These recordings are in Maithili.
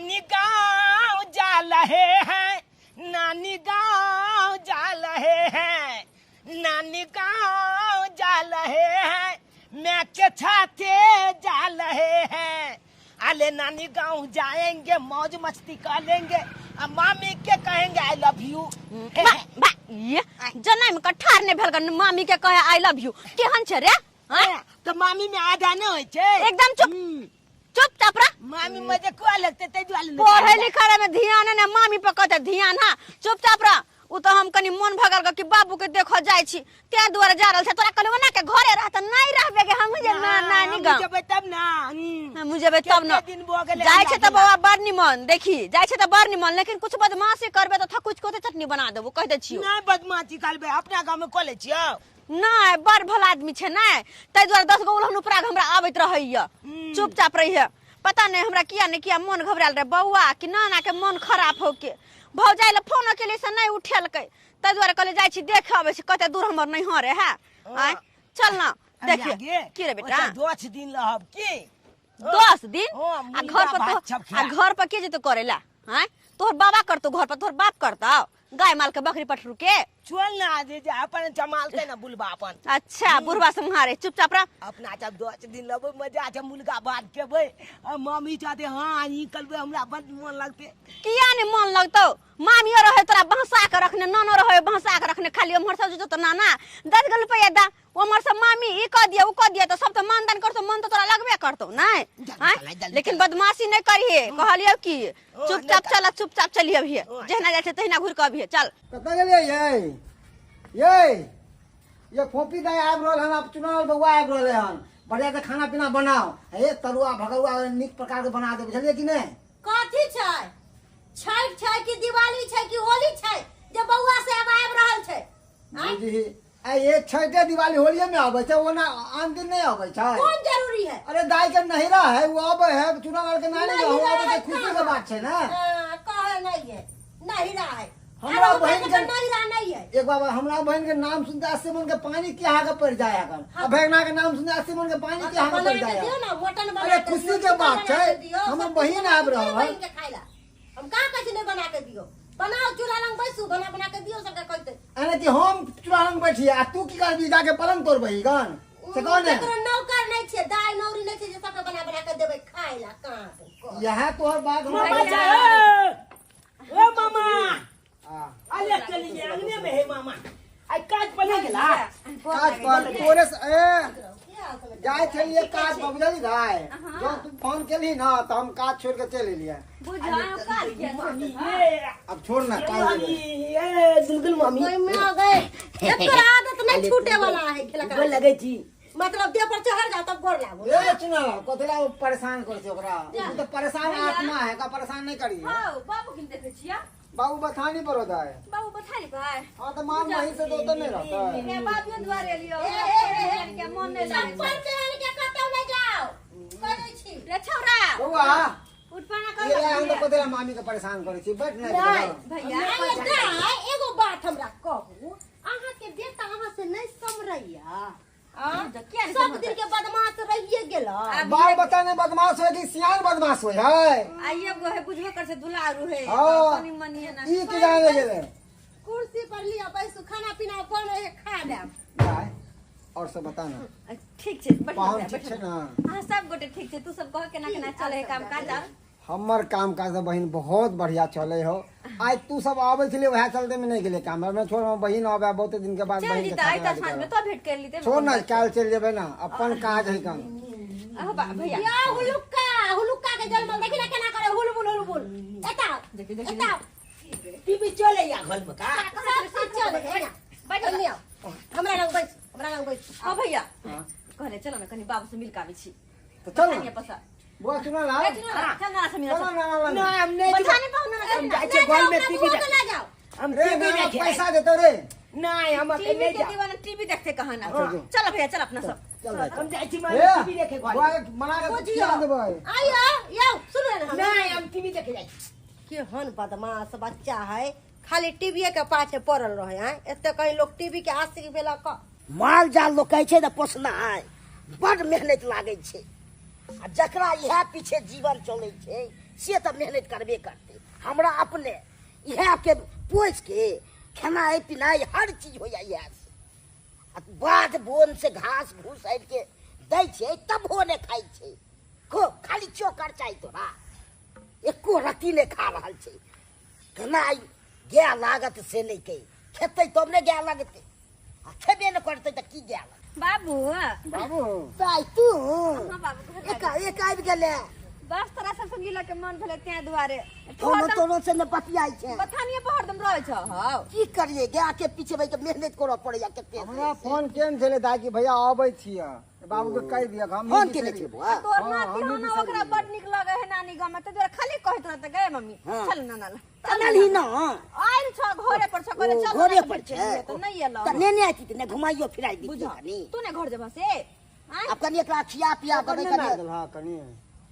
नानी गांव जा रहे हैं, नानी गांव जा रहे हैं, नानी गांव जा रहे हैं, मैं के छाते जा रहे हैं। अले नानी गांव जाएंगे, मौज मस्ती कर लेंगे, आ मामी के कहेंगे I love you. बा बा ये जनम के ठार ने भेल गन मामी के कहे I love you केहन छै रे? आँय? तो मामी में आधा नहीं होय छै। एकदम चुप। चुपचाप रह। मामी मजे कुआ लगते तै दुआरे ने पढ़े लिखे में ध्यान ने मामी पर कहते ध्यान। हाँ चुपचाप रह। उ तो हम कनी मन भगल कि बाबू के देखो जाय छी ते दुआरे जा रहल छै। तोरा कहलियो ना के घरे रह त नहीं रहबे के हम जे नानी गांव जेबै तब ना। हम जेबै तब ना। दिन भऽ गेलै जाय छै त बाबा बड़ निमन देखी जाय छै त बड़ निमन, लेकिन कुछ बदमाशी करबे त थकुच को चटनी बना देबो कह दे छियो। नहीं बदमाशी करबे अपना गांव में कॉलेज छियो। नहीं बड़ भला आदमी छै नहीं तै दुआरे 10 गो उलहन उपराग हमरा आबैत रहैया। चुपचाप रहिए। पता नहीं हमरा किया नहीं किया मन घबरायल रहे बौआ कि नाना के मन खराब हो के भौजाई ले फोन केली से नहीं उठेलकै तै दुआरे कहले जाइ छी देख आबै छी कते दूर हमर नहीं रे है। आय चल ना देखिए की रे बेटा 10 दिन रहब की 10 दिन आ घर पर तो आ घर पर के जेतो करेला? हां तोहर बाबा करतो घर पर तोहर बाप करतो गाय माल के बकरी पठरू के। चल ना जे जे अपन जमालते ना बुलबा अपन। अच्छा बुढ़वा संहारे चुपचाप रह। अपना जब 10 दिन रहबै मजा छै मुर्गा भात खेबै आ मम्मी चाहते हां ई करबै हमरा बड मन लगते। किया नहीं मन लगतौ? मामियो रहे तोरा बहसा के रखने, नानो रहे बहसा के रखने, खाली उम्हर सब जो तो नाना 10 गो रुपया दा उम्हर सब मामी ई कह दिया उ कह दिया तो सब तो मानदान करतो मन तो तोरा लगबे करतो नहीं। लेकिन बदमाशी नहीं करिहे कहलियो कि चुपचाप चल चुपचाप चलिए अभी जहिना जाइ छै तहिना घुर के अभी चल। कतऽ गेलियै ये ये ये फोपी दाई आबि रहल हन, अब चुनाव बउआ आबि रहल हन, बढ़िया से खाना पीना बनाओ, हे तरुआ भगरुआ नीक प्रकार के बना दे, बुझलियै कि नहीं? कथी छै? छठ छै कि दिवाली छै कि होली छै जे बउआ से अब आबि रहल छै? बुझी आ ये छठे दिवाली होलिये में आबै छै, ओना आन दिन नहीं आबै छै। कोन जरूरी है? अरे दाई के नहिरा है वो आबै है, चुनाव के नानी गाँव आबै छै, खुशी के बात छै ना। कहे नहीं है नहिरा है हमरा बहन के नहिरा नहीं है। एक बाबा हमरा बहन के नाम सुनते 80 मन के पानी के आगे पड़ जाए अगर आ भगना के नाम सुनते 80 मन के पानी के आगे पड़ जाए। अरे खुशी के बात छै, हमर बहन आबि रहल है। हम का कहै छी नहीं बना के दियो, बनाओ चूल्हा लंग बैसू बना बना के दियो सबके कहते। अरे कि हम चूल्हा लंग बैठिए आ तू की करबी जाके पलंग तोड़बही गन से कौन है? केकरो नौकर नहीं छे, दाई नौरी नहीं छे जे सबके बना बना के देबै खाय ला। कहां से यह तोहर बात मामा जाए ओ मामा अरे चलिए अंगने में है मामा। आई काज पर नहीं गेला? काज पर तोरे से ए जाय छलिए काज पर बुझली भाई, जब तू फोन केली ना तो हम काज छोड़ के चल एलिए। बुझाओ काज किया अब छोड़ ना काज। ए गुलगुल मामी कोई में आ गए एकर आदत नहीं छूटे वाला है खेला गोर लगे छी मतलब देह पर चढ़ जाओ तब गोर लागो। ए चुना कथला वो परेशान कर छे ओकरा, उ तो परेशान आत्मा है का परेशान नहीं करी। हां बाबू के देखे छिया? बाबू बथानी पर होता है। बाबू बथानी पर? हां तो मां वहीं से तो नहीं रहता है। के बाबू द्वारे लियो के मन नहीं लागे। चप्पल पहन के कतौ नहीं जाओ कहै छी रे छौरा। बउआ उठपाना कर। ये हम तो कथला मामी के परेशान करै छी बैठ नहीं भैया। नहीं एगो बात हमरा कहू, अहाँ के बेटा अहाँ से नहीं समरैया? सब दिन के बदमाश रहिए गेल। बाल बच्चा ने बदमाश होय कि सियान बदमाश होय है? आइए गो है बुझबे कर से दुलारू है हां कनी मनी है ना। ई के जाने गेले कुर्सी पर लिया बैसू खाना पीना बने है खा लेब। भाई और सब बता ना। ठीक छै पाहुन ठीक छै ना? हां सब गोटे ठीक छै। तू सब कह केना केना चले है काम काज? हमर काम काज बहिन बहुत बढ़िया चले हो। आज तू सब आवे छले वह चलते में नहीं गेले काम में, छोड़ बहिन आवे बहुत दिन के बाद बहिन के साथ में तो भेंट कर लीते। छोड़ ना काल चल जेबे ना अपन काज है काम। अहो भैया या हुलुक्का हुलुक्का के जलमल देखि ना केना करे हुलबुल हुलबुल। एता देखि देखि एता टीवी चले या घर में का सब चीज चले है ना। बैठ हमरा लग बैठ, हमरा लग बैठ। हां भैया कहले चलो ना कनी बाबू से मिल के आबै छी। तो चल ना बुआ चुना ला चल ना समीरा चल ना ना हम नहीं बथाने पाओ ना हम जाय छै घर में टीवी देख जाओ। हम रे टीवी देखे पैसा देतो रे। नहीं हम टीवी नहीं के दीवाना टीवी देखते कहां ना। चल भैया चल अपना सब चल भाई हम जाय छी मां टीवी देखे घर बुआ मना के खिला देबै। आइयो यो सुन ना। नहीं हम टीवी देखे जाय छी। केहन बदमाश बच्चा है खाली टीवी के पाछे पड़ल रहे हैं। एते कहीं लोग टीवी के आशिक भेला क माल जाल लोग कहै छै ने पोसनाइ बड मेहनत लागै छै आ जकरा इएह पीछे जीवन चलै छै से तऽ मेहनत करबे करतै। हमरा अपने इएह के पोसि के खेनाइ पिनाइ हर चीज होइया इएह से। आ बाध बोन से घास भूस आनि के दै छियै तबो नहि खाइ छै। खो खाली चोकर चाही तोरा, एको रत्ती नहि खा रहल छै। केना गाय लागत से नहि कहि, खेतै तब ने गाय लगतै, आ खेबे नहि करतै तऽ की गाय लगतै। बाबू बाबू ताइ तू हाँ बाबू एक एक आबि गेलै। बस तोरा सब संगी लऽ के मन भेलै तें दुआरे। फोनो तोनो से ने बतियाइ छै, बथानिये पर हरदम रहै छ। हौ की करियै, गाय के पीछे बैठ के मेहनत करऽ पड़ैया कते। हमरा फोन केने छलै दाइ कि भैया अबै छियै, बाबू के कहि दिअ हम फोन केने छलै बौआ। तोर हाँ, नाती हमही हो ना, बिसरि ओकरा गेलियै। बड नीक लगै है नानी गाँव में, तै दुआरे खाली कहैत रहतै गए मम्मी हाँ। चल नाना लग। अनलही ना आयल छ घरे पर छ, कहले ओ, चल घरे नाना पर लग छै। चलियै, तऽ नहि एलौ। तऽ नेने आती तऽ ने घुमाइयो फिराइ दितियै बुझ कनी। तू ने घर जेबह से आँय? आब कनी एकरा खिया पिया देबै नहि कनी। मारि देलहक कनी?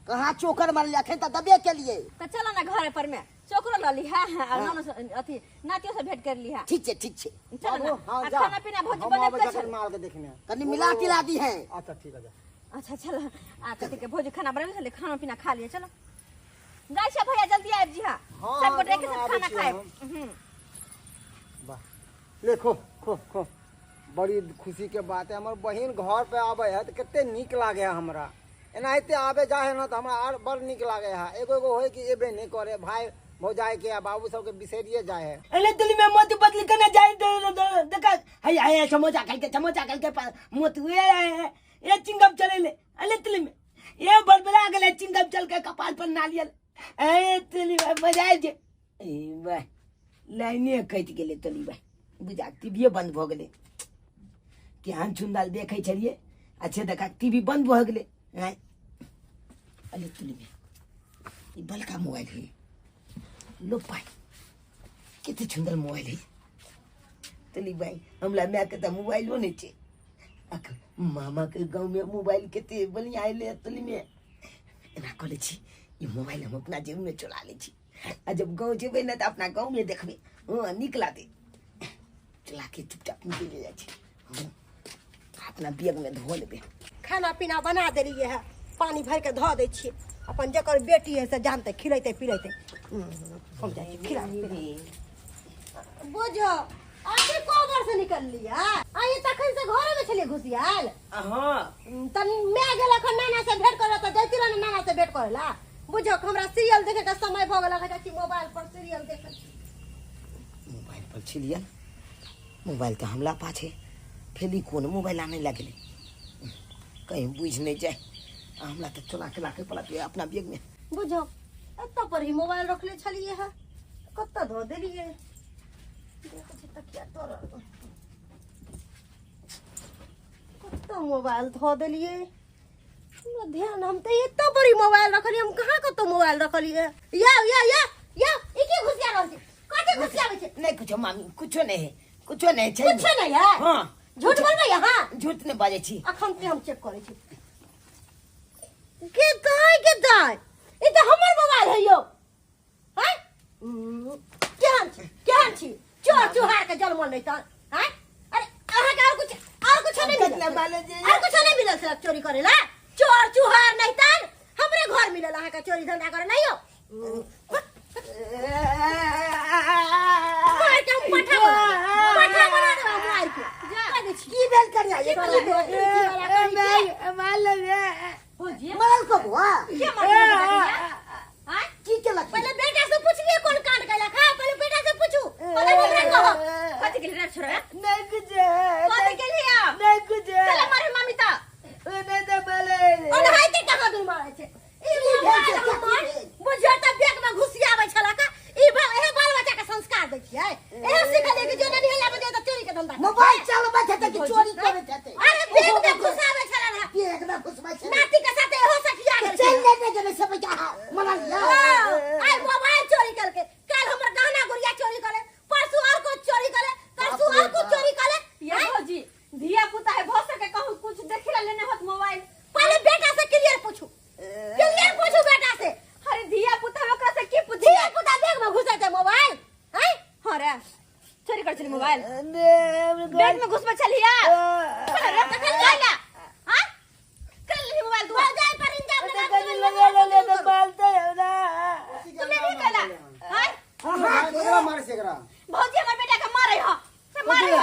कहाँ चोकर मारलियै, अखन तऽ दबे केलियै। तऽ चल ना घरे पर में चोकरो लऽ लीहा आ नानो से अथी नातियो से भेंट कर लीहा। ठीक छै ठीक छै। चल ना। बाबू, हाँ, आ जा। खाना पीना भौजी हम बनेबे आबै छल। छथिन माल के देखने। कनी मिला तिला दी है। अच्छा ठीक है जा। अच्छा चल आ कथी के भौजी खाना बनेबे छलै, खाना पीना खा लिअ। चलो जाइ छै भैया जल्दी आबि जी। हाँ हाँ, सब गोटे हाँ, के साथ आबै खाना छियै खाएब। हम। वाह ले खो खो खो। बड़ी खुशी के बात है, हमर बहिन घर पे आबै है तऽ कते नीक लागे है हमरा। एनाहिते आबे जाए है ना तऽ हमरा आर बड़ नीक लागे है। एगो एगो होय कि एबे नहीं करे, भाई भौजाई के आ बाबू सबके बिसरिए जाए है। अरे दिल्ली में मोती बदली के ना जाए देखा हई हई समोसा खा के समोसा खा के मोती ये चिंगम चले ले। अरे दिल्ली में ये बड़बड़ा गेलै चिंगम चल के कपाल पर नालियल। ए दिल्ली में मजा आयल छै। ए वाह लाइने कटि गेलै तली भाई, बुझा टीवीए बंद भऽ गेलै। केहन सुन्दर देखै छलियै, अच्छे देखा टीवी बंद भऽ गेलै। आँय अरे दिल्ली में ई बड़का मोबाइल है, लो पाइ कते सुन्दर मोबाइल है। तली भाई हमरा मायके तऽ मोबाइलो नहि छै। अख मामा के गाँव में मोबाइल कते बढ़िया एलै तली में। एना कऽ लै छी ई मोबाइल हम अपना जेब में चोरा लै छी, आ जब गाँव जेबै ने तऽ अपना गाँव में देखबै। हँ नीक लागतै, चला के चुपचाप निकलि जाइ छी। हँ अपना बैग में धो लेबै। खाना पीना बना देलियै है, पानी भरि के धऽ दै छियै। अपन जकर बेटी है से जानतै खिलैतै पिलैतै। हम जाइ छी खिला बुझ। आखिर कोबर से निकललियै आइ? तखन से घरे में छलियै घुसियाल। हाँ तऽ माय गेल अखन नाना से भेंट करे तऽ जैती रह नाना से भेंट करे ला। बुझो हमरा सीरियल देखे के समय भऽ गेल, जाइ छी मोबाइल पर सीरियल देखे। मोबाइल पर छलियै, मोबाइल तऽ हमरा पास है, फेर ई कोन मोबाइल आनै लगलै कहीं बुझि नहि जाय। आ हमरा तऽ चोरा के राखै पड़त अपना बैग में। बुझो एतऽ पर ही मोबाइल रखले छलियै है, कतऽ धऽ देलियै? देखै छी तकिया तोड़ल। कतऽ मोबाइल धऽ देलियै? हमरा ध्यान हम तऽ एतऽ पर ही मोबाइल रखलियै, हम कहाँ कतऽ मोबाइल रखलियै? या या या या ई की घुसिया रहल छै? कथी घुसियाबै छै? नहीं कुछो मामी, कुछो नहीं है, कुछो नहीं छै। कुछो नहीं है? हाँ झूठ बोलबै अहाँ? झूठ नहीं बाजै छी। अखन के हम चेक करै छी। के दाइ के दाइ, ई तऽ हमर मोबाइल है यौ। हैं केहन छी केहन छी, चोर चुहार के जन्मल नहीं तऽ हैं? अरे अहाँके और कुछ और कुछ नहीं मिलल, और कुछ नहीं मिलल से चोरी करे ला? चोर चुहार नहीं तऽ हमरे घर मिलल अहाँके चोरी धंधा करे ला यौ। मार के हम पठा बना देब, पठा बना देब हम मार के। कह दै छी। की भेल करिया? की भेल? भौजी माल को बौआ के मारलक आँय? की केलक? पहिले बेटा से पूछलिए कोन कांड कैलक है, पहिले बेटा से पूछू, पहिले हमरा कहब। कथी गेली रे छोरा? नहीं कुछ कथी गेली आ? नहीं कुछ चल मारे मम्मी तऽ। नहीं तो बोले ओनाहिते कहाँ बीमार छै ई मोबाइल हमर। बुझियौ तऽ बैग में घुसियाबै छलक ई एहे बाल बच्चा के संस्कार दै छियै। एहे सिखलियै कि जो ननिहला में जेबै तऽ चोरी के धंधा करबै। मोबाइल चलबै छै कि चोरी करै छै? अरे बैग में घुसाबै छलन है, बैग में घुसबै छै। नाती के साथे एहो सखिया गेल चल लेने जेबै से पैसा मना लिया। आइ मोबाइल चोरी केलकै, काल्हि हमर गहना गुड़िया चोरी करे, परसू और कुछ चोरी करे, परसू और कुछ चोरी करे। ये भौजी धिया पुता है, भऽ सके कहूँ कुछ देखि ला लेने होत मोबाइल। पहले बेटा से क्लियर पूछू, क्लियर पूछू बेटा से। अरे धिया पुता है, ओकरा से की पूछी? धिया पुता बैग में घुसै छै मोबाइल हैं? हाँ रे चोरी कर छली मोबाइल, बैग में घुसबै छलिया। चल रे तखन जाय ला। हां कर लेली मोबाइल तू। जाय पर इंजाम लगा। लगा ले तो मालते हमरा। कथी मारै छै एकरा? भौजी हमर बेटा के मारै ह से मारै ह।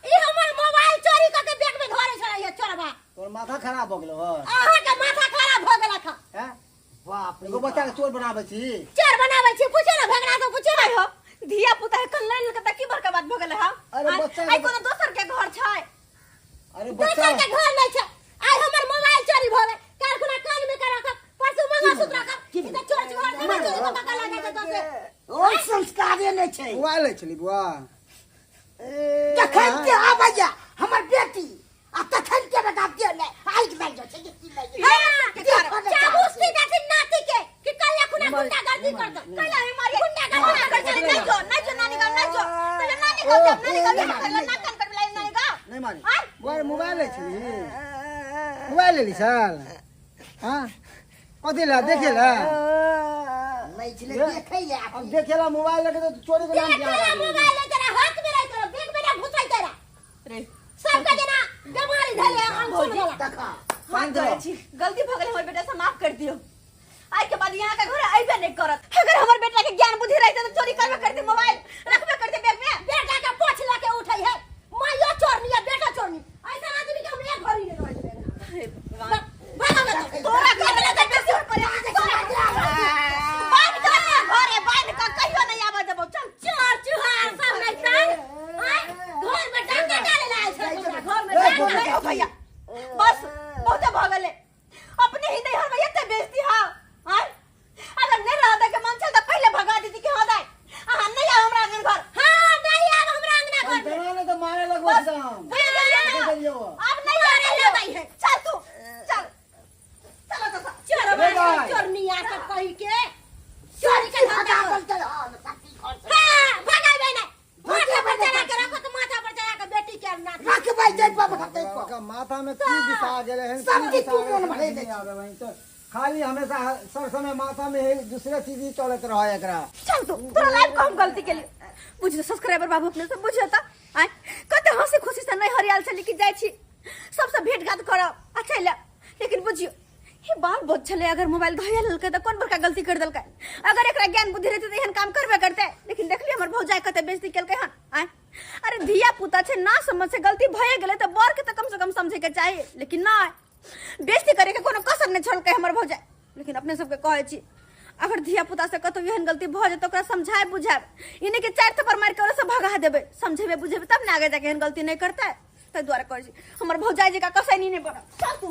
ई हमर मोबाइल चोरी क के बैग में धरे छलै चोरबा। तोर माथा खराब भ गेलो ह? अहाँ के माथा खराब भ गेलक ह। हैं? बाप रे एगो बच्चा के चोर बनाबै छी? चोर बनाबै छी, पूछे ना भगड़ा के पूछे ना हो। धिया पुता के कल लैल के त की बड़का बात भ गेलै ह? अरे बच्चा आई कोनो दोसर के घर छै? अरे बच्चा दोसर के घर नै छै। आई हमर मोबाइल चोरी भ गेल, काल खुना कान में के राखब, परसू मंगलसूत्र राखब। ई त चोर चोर के चोरी क के लगा के दसे। ओ संस्कारे नै छै। मोबाइल लै छली बुआ? जखन के आबैया हमर बेटी आ तखन के बेटा दे नै आइक लागि जाइ छै कि की लागि जाइ हां, चाबुस्ती देथिन नाती के कि कल्ला खुना गुंडागर्दी कर दो। कल्ला हम मारी गुंडागर्दी कर चले नै जो, नै जो नानी गांव, नै जो। तोरे नानी गांव जाब, नानी गांव जाब, कल्ला नाक कान कर नानी गांव। नै मारी। बुआ मोबाइल लै छली? मोबाइल लेली छल? हां, कथी ला देखे ला? नै छले देखै ला। अब देखे ला मोबाइल लेके तो चोरी के नाम दिया। मोबाइल ले तेरा हाथ में रह तेरा बैग में ना घुसै तेरा। रे सबके जना बीमारी धले अंकुर वाला। देखा माफ करै छी, गलती भ गेल हमर बेटा से, माफ कर दियो। आई के बाद यहाँ के घर आइबे नहीं करत। अगर हमर बेटा के ज्ञान बुद्धि रहते तो चोरी करबे करते, मोबाइल रखबे करते बैग में। बेटा के पोछ लके उठै है, माइयो चोरनी है बेटा चोरनी। ऐसा आदमी के हम एक घर ही नहीं रह देबे। भागो ना तोरा घर में त बेसी पर बांध के घरे बांध के कहियो नहीं आबे देबो। चल चोर चुहार सब नहीं सन। आय घर में डाका डाले ला आयल छै, घर में डाका। भैया बस बहुत भ गेलै। अपने ही नहीं हम एते बेइज्जती। हां आय अगर नहीं रहता के मन छल त पहले भगा दीदी के हो जाए। अहां नहीं आउ हमरा आंगन घर। हां, नहीं आब हमरा अंगना घर। तना ने तो मारे लगबो एकदम। अब नहीं आने लगई है। चल तू चल चलो तो चोर चोरनी आ सब कहि के चोरी के धंधा भगा चल। हां, सब घर से हां भगाइबै नै। माथा पर चढ़ा के रखो त माथा पर चढ़ा के बेटी के ना रखबै जै पर भगतै पर। माथा में की घुसा गेलै हन? सब चीज तू मोन भरे नहीं आवे वहीं तो खाली हमेशा सर समय माथा में ही दूसरे चीज ही चलत रहे एकरा। चल तू तोरा लाइफ को हम गलती के लिए बुझ सब्सक्राइबर बाबू अपने सब बुझता। आय कते हंसी खुशी से नहीं हरियाल छली कि जाय छी सबसे भेंट घाट करब अच्छा ले। लेकिन बुझियो हे बाल बहुत छले, अगर मोबाइल धोया लेलकै त कोन बड़का गलती कर देलकै? अगर एकरा ज्ञान बुद्धि रहते त एहन काम करबे करते। लेकिन देखलियै हमर भौजाई कते बेइज्जती केलकै हन। आय अरे धिया पुता छै ना समझ से गलती भए गेलै त बर के त कम से कम समझे के चाही। लेकिन ना बेइज्जती करे के कोनो कसर नहीं छोड़लकै हमर भौजाई। लेकिन अपने सबके कहै छी अगर धिया पुता से कतौ एहन गलती भ जाए त ओकरा समझाय बुझायब, इने के चारि थप्पड़ मारि के ओकरा से भगा देबै। समझेबै बुझेबै तब ने आगे जाके एहन गलती नहीं करतै। ताहि दुआरे कहै छी हमर भौजाई जकाँ कसैनी नहि बनब। चल तू।